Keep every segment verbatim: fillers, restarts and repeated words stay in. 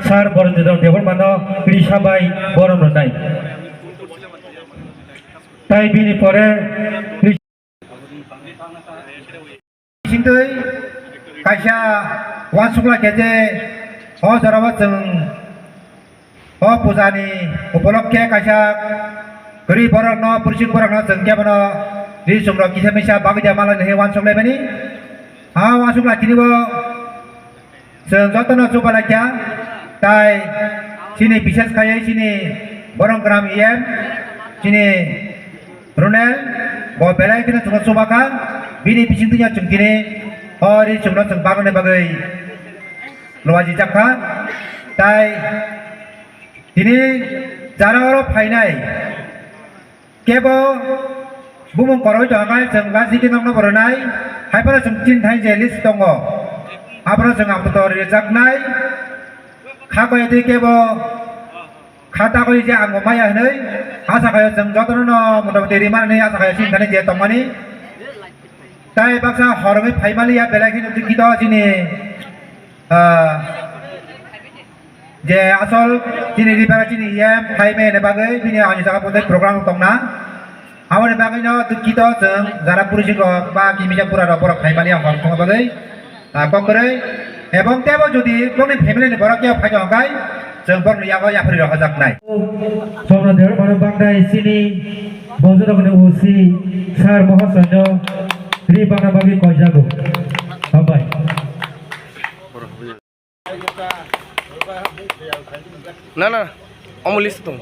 Sir Borendra Debbarmano risa bai borom rwnai. Tai bini pore bisingtwi kaisa uansukla khe je o jorao chwng o pujani upolokhe kaisa kwrwi borokno, pursik borokno chwng kebono ri chumrok kisa misa bagwi da malai hinwi uansuk laimani. A uansukla tinibo chwng jotono chubalaikha, tai chini bises khaiwi chini Boronggram E M, chini Ronel, bo belai kheno chwngno chubakha, bini bisingtwi chwng tini o ri chumno chwng bagwna bagwi luajijakha, tai tini jara oro phainai. Kebo bumung koroi tongkha, chwng last date nokno bo rwnai, hai phano chwng tin thai je list tongo, abono chwng apato rijaknai, kha koi twi kebo kha ta koi je ang bo maya hinwi asa khaio, chwng jotono no motamoti rima hinwi asa khaio, chini thani je tongmani. Tai baksa horongwi phaimaliya belai kheno dukkhito chini, ah, je asol chini ribara chini E M phaimani bagwi bini ani jaga pondai program tongna. Aboni bagwino dukkhito chwng jara pursik rok ba kimisa bura rok borok phaimaliya hor tongna bagwi, ah, kok kwrwi. Ebong tebo jodi bongni family ni borok kebo phaikha hwnkhe chwng borokni yago yapri rok hojaknai. Somna Debbarma bagwi chini bojorokni O C sir mohosoino ri bagna bagwi koijago. Hambai. Na, na, omo list tong.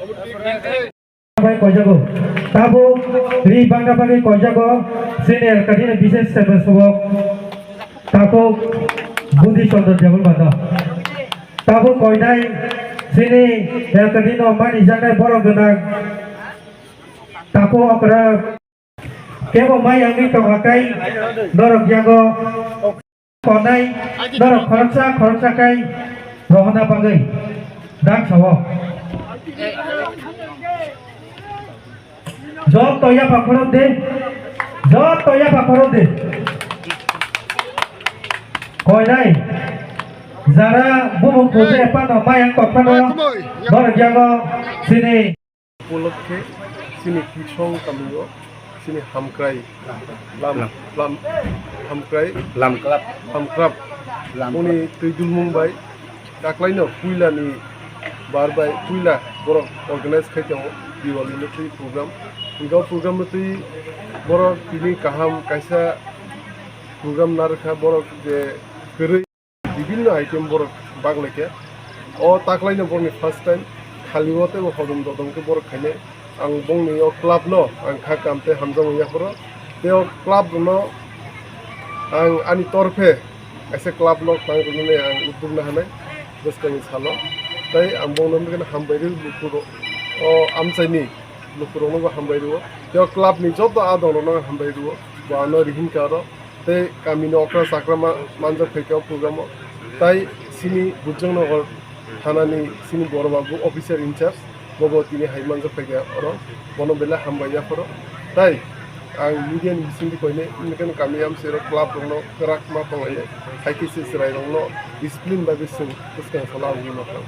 Bai koijago. Tabuk ri bagna bagwi koijago. Senior kadina bises sebe subok. Tabuk Bundi Chandra Debbarmano. Tabuk koinai sini kadino mani jagai borok gwnang. Tabuk okra. Kebo mai wngwi tongkha kai norok yago konai norok khoroksa khoroksa kai rohorna bagwi dak sao. Joto yapha khorok de, joto yapha khorok de. Koinai jara bumung kuje pano mai wng tongphano norok yago sini. Upolokhe chini Kisong kamio chini hamkrai lam, lam, hamkrai lamkrap, hamkrap lamkrap. Uni twi dulmung bai taklaino puila ni bar bai puila borok organize khai tongo Diwali ni twi program. Hingke o program no twi borok tini kaham kaisa program narwkha borok je kwrwi. Bibinno item borok bak lai khe. O taklaino borokni first time khali o tei bo hodom dodom khe borok khainai. Ang bongni o club no ang kha kam tei hamjakmani yapharo. Tei o club rokno ang ani torphe kaisa club no tang rwnani ang udduk nahanai bwskangni salo. Tei ang bongno hambai rw lukurok o amchaini lukurokno bo hambai rw. Tei o club ni joto adong rokno hambai rw. Bo ano rihinka oro. Tei kamini okra chakra ma-, manjak phaikha o program o. Tai sini Bujangnagar thanani sini borobabu officer in charge, bobo tini hai manjak phaikha oro, bono belai hambai yapharo. Tai ang media ni bisingtwi koinai, wngkha kami amsero club rokno kwrak ma tonglainai, hai khe se chwrai rokno discipline bai bising bwskang salo ang wngwi mankha.